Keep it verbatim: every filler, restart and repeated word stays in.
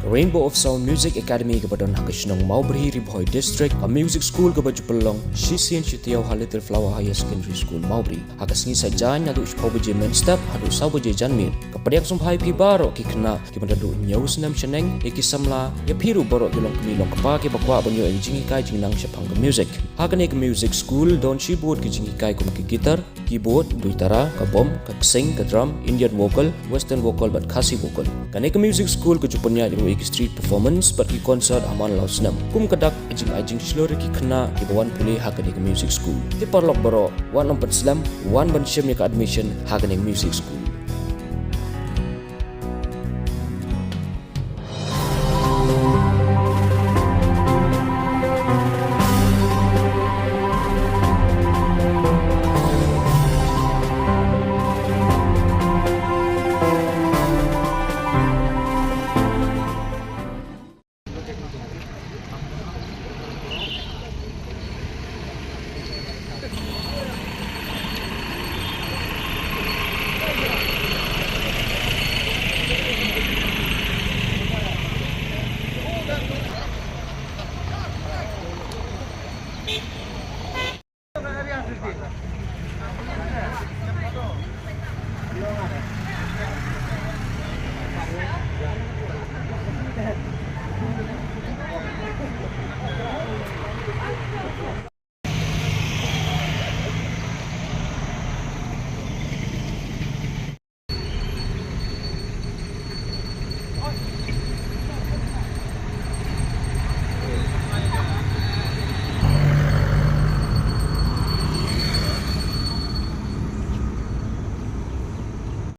Rainbow of Sound Music Academy kaba don ha ka shnong Mawbri, Ri Bhoi District, ka music school kaba ju pynlong shisien shi taïew ha Little Flower Higher Secondary School, Mawbri. Ha ka sngi Saitjaiñ naduh shiphew baje mynstep haduh saw baje janmiet. Ka pdiang sngewbha ïa phi baroh ki khynnah kiba naduh hynñiew snem shaneng, ïa ki samla, ïa phi ruh baroh ki longkmie longkpa kiba kwah ban ïoh ïa ka jinghikai jingnang shaphang ka music. Ha kane ka music school don shibun ki jinghikai kum ka guitar, keyboard, duitara, ka bom, ka ksing, ka drum, Indian vocal, western vocal bad Khasi vocal. Kane ka music school ka ju pynïaid ruh ïa ki street performance bad ki concert ha man la u snem. Kum ka dak, ka jingai jingshlur ïa ki khynnah kiba wan pule ha kane ka music school. Te paralok baroh, wat nym pynslem, wan ban shim ïa ka admission ha kane ka music school.